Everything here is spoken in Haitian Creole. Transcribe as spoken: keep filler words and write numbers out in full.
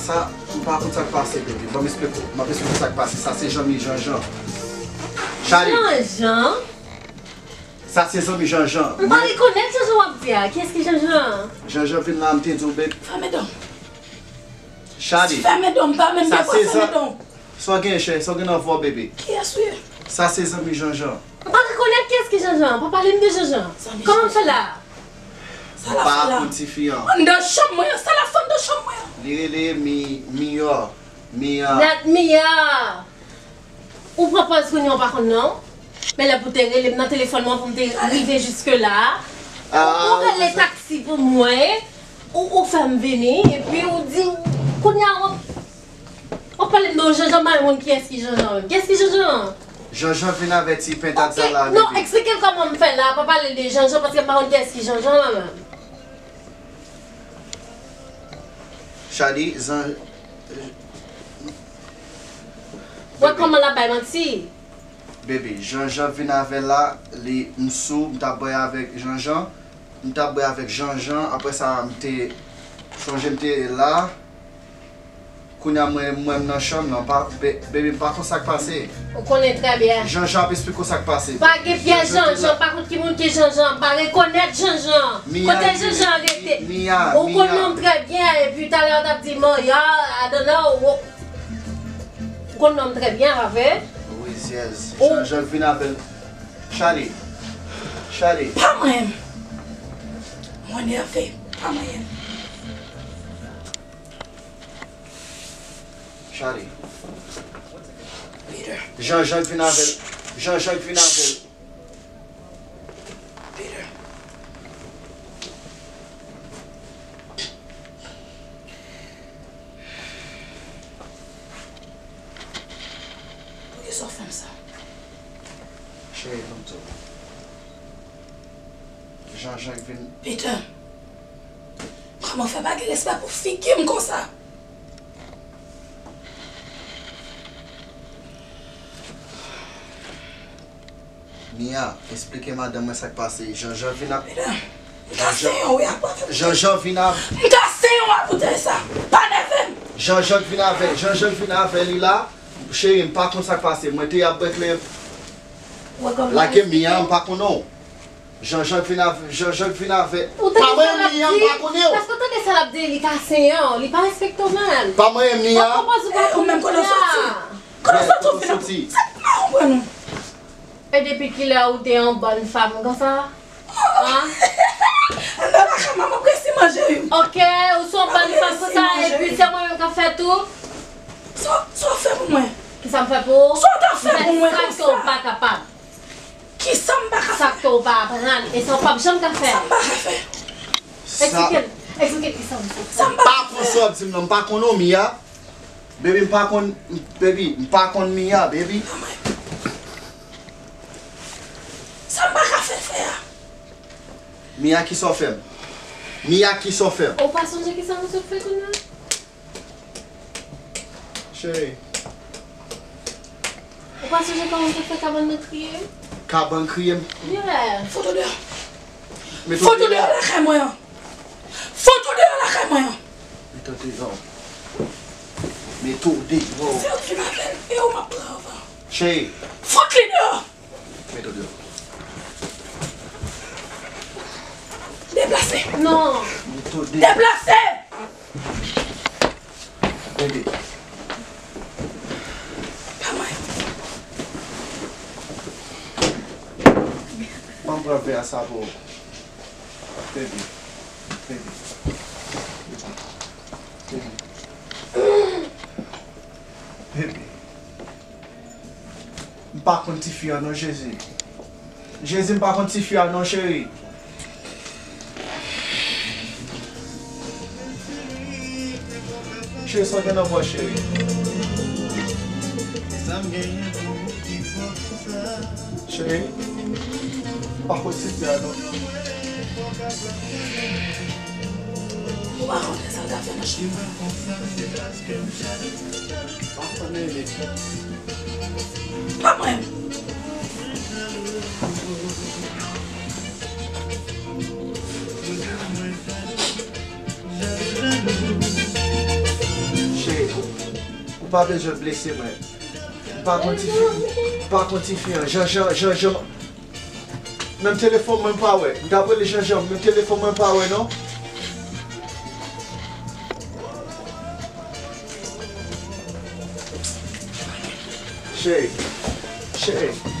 Sa, m pa konn sa k pase, bebe. Ban m esplike w. M ap esplike w sa k pase. Sa se zanmi Janjan. Chali. Janjan? Sa se zanmi Janjan. M pa rekonèt Janjan w ap di a. Kiyès ki Janjan an? Janjan vin la, m te di w, bebe. Fèmen dan w. Chali. Fèmen dan w, m pa menm gen pwa fèmen dan w. Sa w gen, chè, sa w gen nan vwa w, bebe. Kiyès ou ye? Sa se zanmi Janjan. M pa rekonèt kiyès ki Janjan. Pa pale m de Janjan. Zanmi Janjan. Kòman m fè la? Sa l ap fè la? Pa konn tifi an. Anndan chanm mwen an, sa l ap fè anndan chanm mwen an? Li rele Mi, Miyò, Miya. Dat Miya. Ou pran pòz kounye a ou pa konn non. Men lè pou te rele m nan telefòn mwen pou m te rive jiske la. Ah, ou rele taksi pou mwen. Ou, ou fè m vini. Epi ou di, kounye a w ap, w ap pale m de yon Janjan, m pa konn kiyès ki Janjan menm. Kiyès ki Janjan? Janjan vin avèti pentad sa la, bebe. Non, eksplike l kòman m fè la. Pa pale de Janjan paske m pa konn kiyès ki Janjan la menm. Chali, Jan... Wè kòman l ap bay manti. Bebe, Janjan vin avè l la, li, m sou, m t ap bwè avèk Janjan, m t ap bwè avèk Janjan, apre sa, m te, sonje m te la, kounye a mwen, mwen m nan chanm nan, pa, be-, bebe, m pa konn sa k pase. Ou konnen trè byen. Janjan ap esplike w sa k pase. Pa gen pyès Janjan, pa konn ki moun ki Janjan, pa rekonèt Janjan. Kote Janjan rete? Ou konn non m trè byen, epi talè w t ap di Maya, I don't know. Ou konn non m trè byen, pa vre? Rizyèz. Janjan vin avè l. Chali. Chali. Pa manyen m. Mwen nève. Pa manyen m. Chali. Peter. Janjan k vin avè l. Janjan k vin avè l. Peter. Poukisa w fè m sa? Cheri, ban m di w. Janjan k vin. Peter, kòman w fè pa gen respè pou figi m konsa? Mia, esplike madanm mwen sa k pase. Janjan vin ap... Meda, m ka senyen w wi apre avè bouton. Janjan vin ap... M ka senyen w apre bouton sa. Pa nève m. Janjan k vin avè, Janjan k vin avè li la. Cheri, m pa konn sa k pase. Mwen te ap bwè kleren. Lage Mia, m pa konn non. Janjan k vin avè, Janjan k vin avè. Pa manyen Mia, m pa konnen w. Paske w tande sa l ap di, li ka senyen w, li pa respekte w menm. Pa manyen Mia. Ou menm kote w soti? Kote w soti w vin la? Sa k pa konprann ou? E depi kilè ou te yon bòn fanm konsa? An? Anndan lakay mwen, m ap resi manje wi. Ok, ou se yon bòn fanm konsa, epi se mwen menm k ap fè tout? Sa, sa w fè pou mwen? Kisa m fè pou ou? Sa w t ap fè pou mwen konsa? M fè sa ke w pa kapab. Kisa m pa ka fè? Sa ke w pa aprann, e sa w p ap janm ka fè. Sa m pa ka fè? Eksplike l, eksplike l kisa w fè. Sa m pa ka fè? Pa pran sa w ap di m nan, m pa konn non Mia. Baby, m pa konn, baby, m pa konn Mia, baby. Sa m pa ka fè fè a. Mia, kisa w fè m? Mia, kisa w fè m? Ou pa sonje kisa nou sot fè kounye a? Cheri. Ou pa sonje kòman m te fè kabann nan kriye? Kabann kriye m? Yeah. Fout ou deyò. Fout ou deyò lakay mwen an. Fout ou deyò lakay mwen an. Met ou deyò. Met ou deyò. Se ou ki vin avè l, e ou m ap pran anvan. Cheri. Fout li deyò. Met ou deyò. Deplase. Non. Met ou deyò. Deplase. Baby. Pa mwen. Ban m pran vè a sa pou ou. Baby. Baby. Baby. Baby. M pa konn tifi a non, Jezi. Jezi, m pa konn tifi a non, cheri. Cheri, sa w gen nan vwa, cheri? Cheri, m pa konn tifi a non. Ou pa konnen sa l ta fè nan chanm nan. Pa konnen li. Pa mwen. Pa bezwen blese mwen. M pa konn ti fi, m pa konn ti fi an. Jan, jan, jan, jan. Menm telefòn mwen m pa wè. M t ap rele Jan Jan, menm telefòn mwen m pa wè non. Cheri, cheri.